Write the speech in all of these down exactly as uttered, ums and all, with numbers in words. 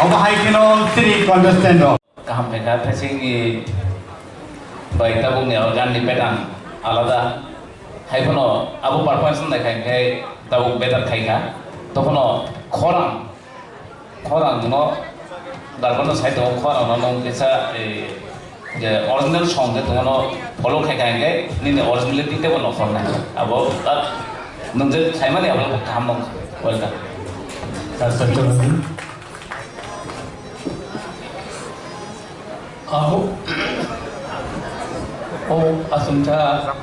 Obo hai kheno three contestant rok. Kaham khaikha, thaichingni bai tabukni o ganni pattern alada. Hai phano abo performance wngkha, hinkhe tabuk better khaikha. Tokhono khorang, khorang no darbono sai tongo, khorang no nwng kisa, eh, je original song je tongo no follow khaikha, hinkhe nini originality tebo nokhornai. Abo tak nwng je saimani abo kaham nongkha. Welcome. Sir, sir, sir. Abo, o aswngsa,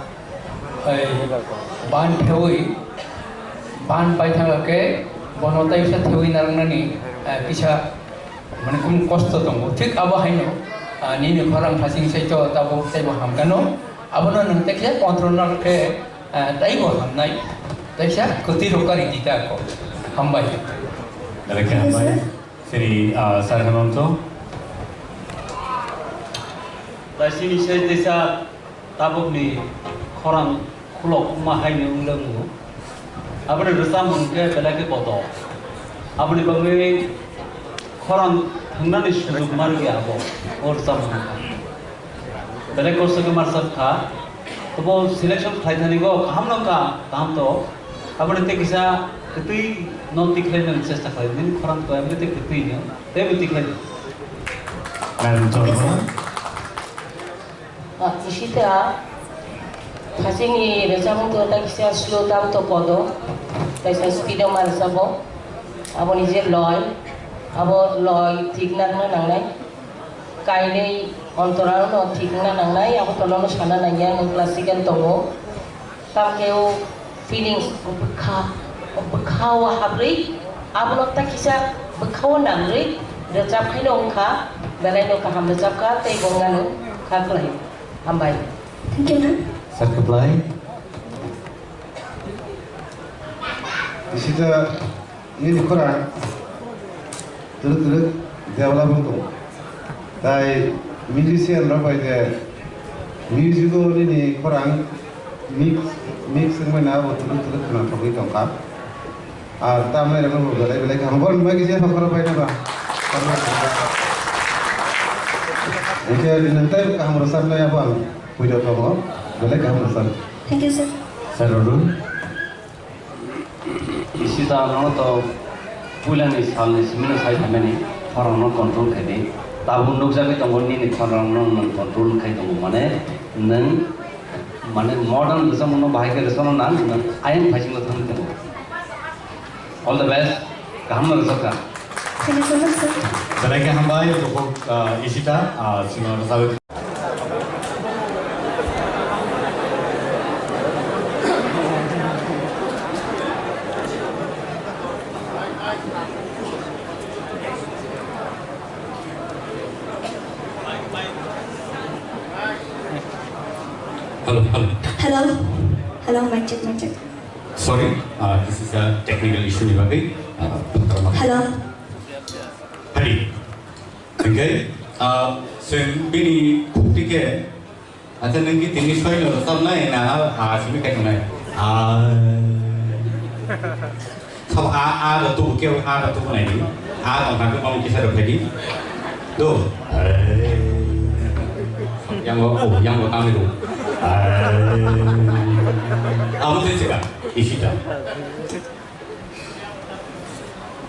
ai, ban thewi, ban paithaka khe bono tei kisa thewi narwknani, eh, kisa, mane, kunu kosto tongo. Thik abo haino, ah, nini khorang thaching saicho tabuk teibo hamkano. Abono nwng tei kisa control khe, ah, teibo hamnai. Tei kisa kwtwi rwkari di ta kho. Hambai. Belai khe hambai. Sini, ah, Sir Hemanta. Tai sini sai teisa tabukni khorang khulok wngma haino wngwi wngo. Aboni rwchapmung khe belai khe kotor. Aboni bagwi khorang thwngnani sujuk ma rwya abo, o rwchapmung kha. Belai kosto khe ma rwchap kha. Tobo selection khlai thani go kaham no wngkha, kaham to. Aboni tei kisa kwtwi no tikhlai nani chesta khlai. Nini khorang to aboni tei kwtwi no. Tei bo tikhlai. Madam Chorma. Ah, Ishita, thachingni rwchapmung to ta kisa slow down to kodo. Kaisa speed o ma rwchabo. Aboni je loi, abo loi thik narwkna nangnai. Kainwi ontorano no thik wngna nangnai, abo tono no sana nangya, nwng classical tongo. Tamkhe o feelings bwkha, bwkha o habrwi, abono ta kisa bwkha o nangrwi rwchap khaino wngkha, belai no kaham rwchapkha tei bo wngano kha khlai. Hambai. Thank you, ma'am. Sir, kwplai. Ishita. Nini khorang twrwk twrwk develop wng tongo. Tai musician rok bai je music o nini khorang mix, mix wngmani abo twrwk twrwk khwnathokgwi tongkha. Ar tamnai rokno bo belai belai kaham. Bo nungbai kisa khorang bai naba. Hwnkhe nwng tei kaham rwchapnai abo ang puido tongo. Belai kaham rwchap. Thank you, sir. Sir, Arun. Ishita, nono to puilani salni simino sai phaimani, khorangno control khai di. Tabuk nukjagwi tongo nini khorangno nwng control khai tongo, mane nwng, mane modern rwchapmungno bahai khe rwchapna nang, nwng ayang phaisingno thangwi tongo. All the best, kaham no rwchapkha. Thank you so much, sir. Belai khe hambai, Bukhuk, ah, Ishita, ah, chwngno rwchapwi. Hello, hello. Hello. Hello, mic check, mic check. Sorry, uh, this is a technical issue ni bagwi. Uh, Hello. Hadi. Hwnkhe, ah, chwng bini khukti khe, acha, nwng ki tini soi no rwchapnai na, ah, simi kaitongnai? Ah. Sabo, ah, ah, rw tubu khe, ah, rw tubu nai di. Ah, tong kha khe bang kisa rw phai di. Do. Yang bo, oh, yang bo tang do. Abo tei chika, Ishita.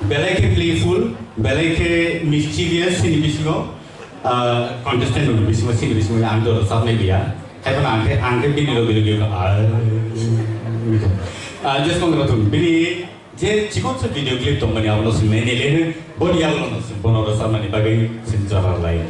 Belai khe playful, belai khe mischievous, chini bisingo, ah, contestant rokni bisingo, chini bisingo ang to rwchapnai liya. Haiphano ang khe, ang khe bini logi logi, ah, ah, just kong rw thung. Bini je chikon se video clip tongmani abono swng nai nai le, boni yagulo no swng bono rwchapmani bagwi swng jora lai.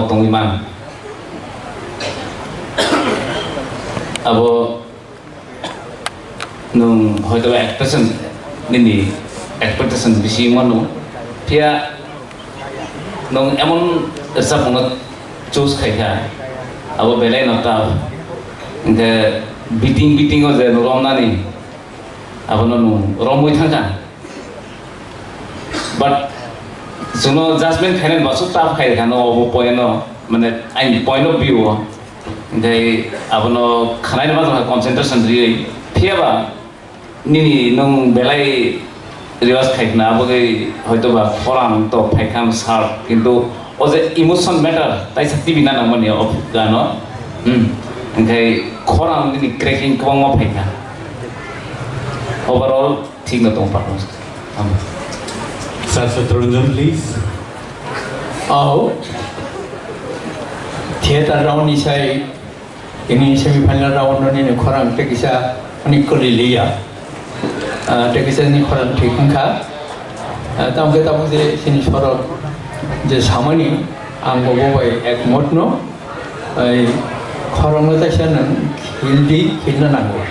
tongwi man. Abo nwng hoito ba expectation, nini expectation bisi wngmano. Phiya nwng emon rwchapmungno choose khaikha, abo belai no tough. Hinkhe beating, beating o je nwng romnani, abono nwng romwi thangkha. But chwngno judgment khainani baso tough khai kha no obo point no, mane aini point of view o. Hinkhe abono khwnaino ma tongkha concentration riwi. Phiyaba nini nwng belai reverse khai khna, aboni hoito ba khorang to phai kha sharp, kintu o je emotion matter, taisa T V na nangmani o gano. Hmm. Hinkhe khorang nini cracking kwbangma phai kha. Overall, Thik no tong, partner. Sir Satyaranjan, please. Ao. Theater round ni sai, ini semi final round no nini khorang tei kisa ani kwlwi liya. Ah, tei kisa ni khorang thik wngkha. Ah, tamo khe tamo je sini sorok je samani ang bo bo bai ekmot no. Ai, khorokno taisa nwng khil di, khilna nango.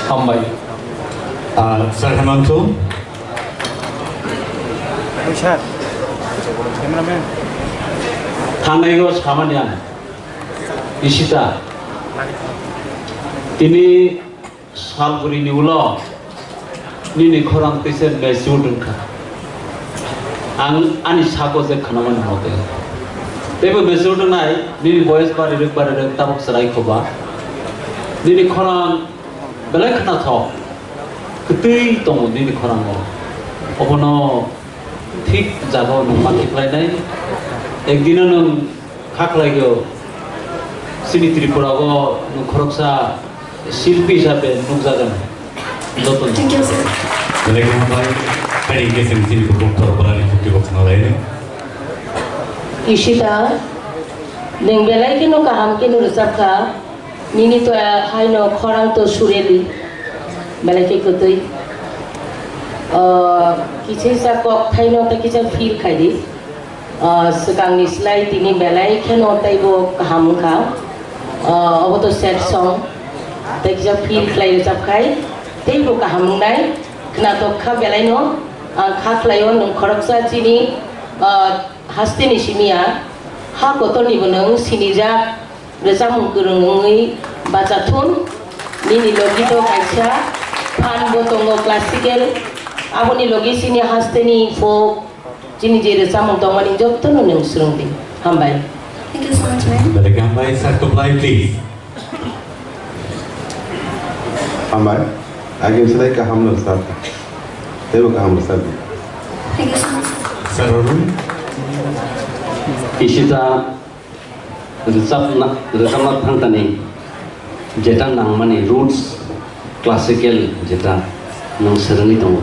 Hambai. Ah, Sir Hemanthu. Sir, cameraman. Thangnai rw samani ang. Ishita. Tini Salburi ni ulo nini khorang teisa message wngkha. Ang ani sako je khwnamani mote. Teibo message wngnai nini boyes bari rwk bari rwk tabuk chwrai khoba. Nini khorang belai khwnathok. Kwtwi tongo nini khorango. Obono thik jagao nwng ma khe khlainai. Ekdino nwng kha khlaio. Chini Tripura o nwng khoroksa Silpi hisabe nukjagan. Joto. Thank you, sir. Belai kheno bai, phaidi khe chwng chini bukhuk Torborani khukti bo khna laino. Ishita, nwng belai kheno kaham kheno rwchapkha. Nini to haino khorang to sureli. Belai khe kwtwi. Ah, kichisa kok thaino ta kisa feel khaidi. Ah, swkangni slai tini belai kheno teibo kaham wngkha. Ah, obo to sad song. Tei kisa feel khlai rwchap khai teibo kaham wngnai. Khnatok kha belai no. Ang kha khlaio nwng khoroksa chini, ah, hasteni simi ya. Ha kotorni bo nwng sinijak. Rwchapmung kwrwng wngwi bacha thun. Nini logi to kaisa phan bo tongo classical. Aboni logi chini hasteni folk, chini je rwchapmung tongmani jotono nwng swrwng di. Hambai. Thank you so much, ma'am. Belai khe hambai, sir, to play, please. Hambai. Agin silai kaham no sir. Teibo kaham no sir. Thank you so much, sir. Sir Arun. Ishita. Rwchapna, rwchapna thangtani jeta nangmani roots classical jeta nwng swrwngwi tongo.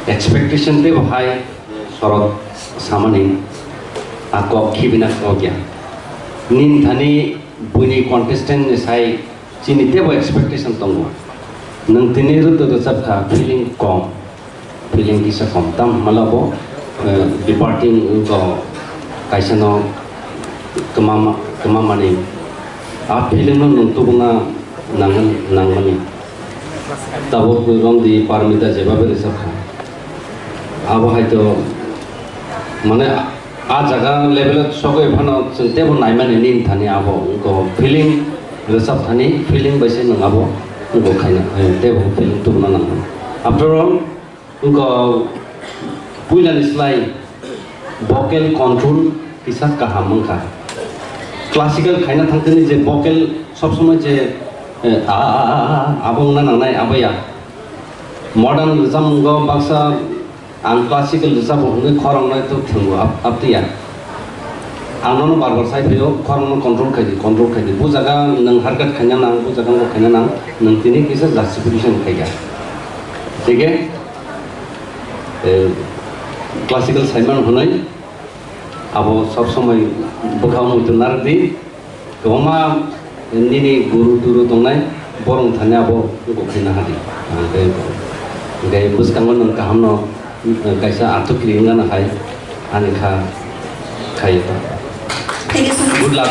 Expectation teibo hai sorok samani a kok khibina kok ya. Nini thani buini contestant ni sai chini teibo expectation tongo. Nwng tini rwtwi rwchapkha feeling kom. Feeling kisa kom tam hwnmale bo, eh, departing wngkha kaisa no kwmama, kwmamani. A feeling no nwng tubuna nangmani, nangmani. Tabuk romdi Parmita jebabe rwchapkha. Abo hai to mane a jaga level o sogwi phano chwng teibo naimani nini thani abo wngkha feeling rwchap thani feeling bai se nwng abo wngkha khaina, eh, teibo feeling tubuna nangmani. After all, Wngkha puilani slai vocal control kisa kaham wngkha. Classical khaina thangtini je vocal sob somoi je, eh, a, a, a, a, abo wngna nangnai, abo ya. Modern rwchapmungo baksa ang classical rwchapmung hwnwi khorang nai to thwngo, ab-, abtwi ya. Ang nono bar bar sai phaio, khorang no control khai di, control khai di. Bu jaga nwng hardcore khaina nang, bu jaga wngkha khaina nang, nwng tini kisa justification khai kha. Thik khe? Eh, classical saiman hwnwi abo sob somoi bwkha muitu narwk di. Kwbangma nini guru turu tongnai, borok thani abo wngkha khaina hadi. Hwnkhe, hwnkhe bwskango nwng kahamno, eh, kaisa atwkri wngna hai ani kha khaio. Good luck.